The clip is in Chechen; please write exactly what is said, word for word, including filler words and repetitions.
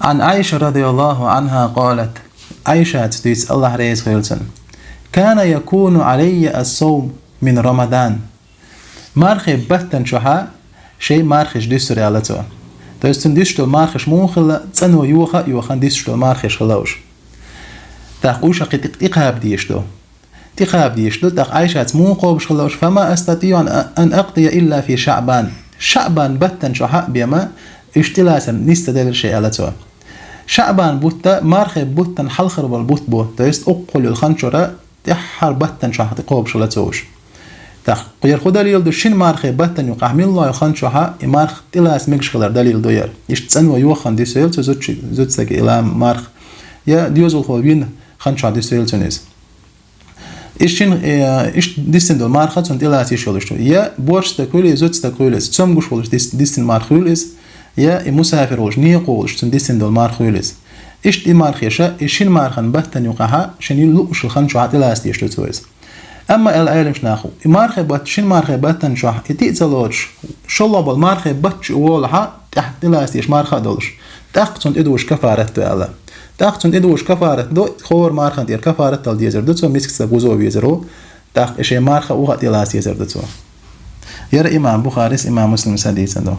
عن عائشة رضي الله عنها قالت, Ӏайшаца дуьйцу, АллахӀ реза хуьлда цунна: كان يكون علي الصوم من رمضان. Мархе баттана чохьа шайн мархаш дуьсур аьлла цо. То есть цунна дуьсуш долу мархаш муха хилла, цӀано йоха а йохана дуьсуш долу мархаш хилла уьш. ТӀаккха уьш кхин тӀе-, тӀекхаба дезаш ду. ТӀекхаба дезаш ду, тӀаккха Ӏайшаца муха кхобуш хилла уьш: فما أستطيع أن أقضي إلا في شعبان. ШаӀбан баттана чохьа а бен ма, уьш тӀелацар нис ца делира шайн аьлла цо. ШаӀбан бутт мархе баттана хьалхара болу бутт бу, то есть уккхул йолу хан чуьра тӀаьххьара баттана чохь тӀекхобуш хилла цо уьш. ТӀаккха кхера хӀун далил ду, шина мархе баттана юкъахь милла йолу хан чохьа и марха тӀелаца мегаш хилар далил ду яра. Иштта цӀано йохана дуьсийла цо зудчи-, зудчуьнга и лам марха, я доьзалхо вина хан чохь дуьсийла цунна иза. Иштта шина, э, иштта дисина долу марха цунна тӀелаца йиш йолуш ду. Я боьрша стаг хуьлий, зуда стаг хуьлий, цомгуш волуш дис-, дисина марха хуьлий иза, я и мусафир волуш, некъо волуш цунна дисина долу марха хуьлий иза. Иштта и мархеша, и шина мархан баттана юкъахьа, шина луъушал хан чохьа тӀелаца дезаш ду цо иза. Амма аьлла Ӏеламчу наха, и мархе батт-, шина мархе баттана чохь, и тӀе а ца лоцуш, шолгӀа болу мархе батт чу волахьа, тӀехь тӀелаца дезаш марха а долуш. ТӀаккха цунна тӀедугӀуш кафарат ду аьлла. ТӀаккха цунна тӀедугӀуш кафарат ду, хӀора мархан тӀера кафарат дала дезар ду цо, миска стаг вузо везар ву, тӀаккха и шайн марха а, вуха а тӀелаца дезар ду цо. Яра имам Бухарис, имам Муслимс хьадийцина ду.